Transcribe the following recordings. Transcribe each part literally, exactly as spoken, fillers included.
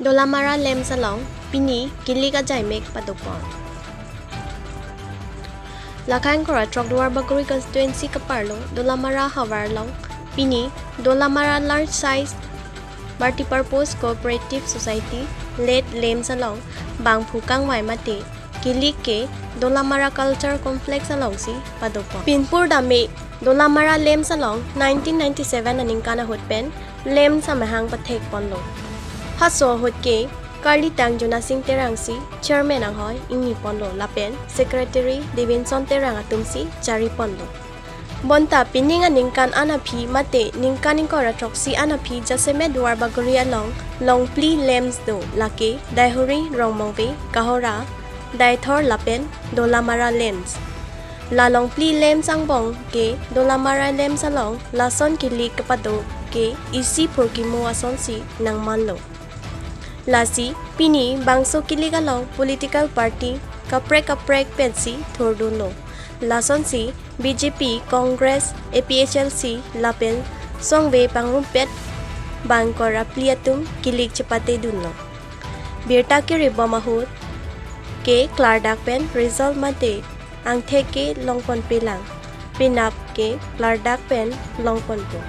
Dolamara LAMPS along pini kilik ajaimek padopon. Lakhang kora Chokdwar Bagori constituency kaparlo Dolamara havar along pini Dolamara Large Size Multipurpose Cooperative Society led LAMPS along bangphu kangvai mate kilik ke Dolamara Culture Complex alongsi padopon. Pinpur dame Dolamara LAMPS along nineteen ninety-seven aningkan ahut pen LAMPS amahang pathekponlo. Halaso ahut ke karlitang Jona Sing Terang si chairman anghoi ingniponlo lapen secretary Devinson Terang atumsi chariponlo. Bonta pining aningkan an aphi mate ningkan ingkoi ra throksi an aphi jasemet Duar Bagori along longphli LAMPS do, lake Daihori, Rongmongve, Kahora, Daithor lapen Dolamara LAMPS. La longphli LAMPS angbong ke Dolamara LAMPS along lason kilik kepado ke isi phurkimo asonsi nangmanlo. Lasi pini bangso kilik along political party kaprek kaprek pensi thurdunlo. Lasonsi B J P, Congress, A P H L C lapen songve pangrumpet bang kor apli atum kilik chepatedunlo. Birta kiribom ahut ke klardak pen result mate angthek ke longponpelang, penap ke klardak pen longponpo.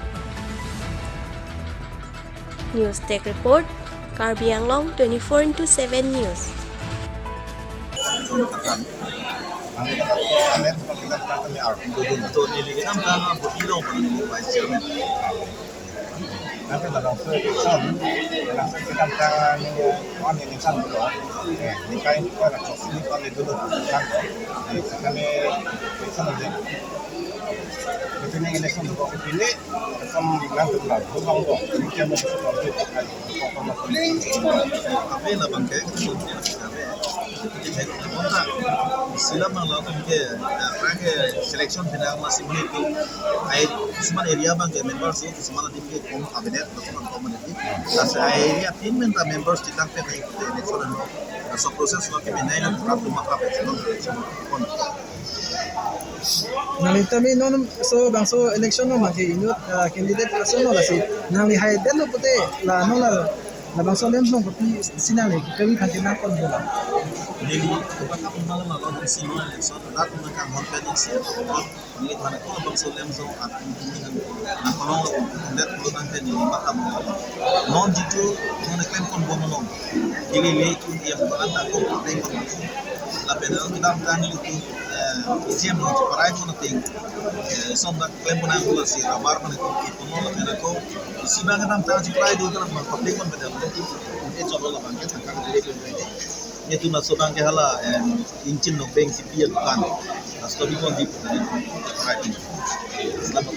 News Desk Report, Karbi Anglong twenty-four into seven News. Nanti dalam election, dalam election kita ni on election dulu. Eh, ni kain kita nak sini kalau dulu kan. Kami election aja. Itu ni election dulu pilih. Ave labang ke, ave. Isi labang lo ke, eh, aphrang ke selection pina ma simuni tu, ai, kisuman area abang ke members tu, kisuman adim ke kom cabinet, kisuman community. Lasi ai area tin men ta members titang pen ai election lo. So process lo ke menai lo, program tu maka election. Nangli tame non so bangso election lo mangke inut, ah, candidate ason lo lasi nangli haidetlo pute la non la, labangso LAMPS along kopi si nangli kami khanti nangpon bola. Neli kebakap memang la lo si non election, rat memang kanghon pen si. Neli thana ko labangso LAMPS along atum ini nang, nangkolong lo, candidate lo nangke neli bakap. Non jitu non klempon bom non. Ili le kun dia bukan tak ko klempon. Lapen kedamtang itu, eh, siam lo parai pun ting. Eh, som dak klempon ang gula si rabar mana ko itu no lapen ko. Si bang kedamtang si parai do kan public pun beda. Eh, coba labang ke tangkang diri pun ini. Itu na so bang ke hala, eh, inchin no beng si pian kan. Last to bikon di parai pun. Selamat.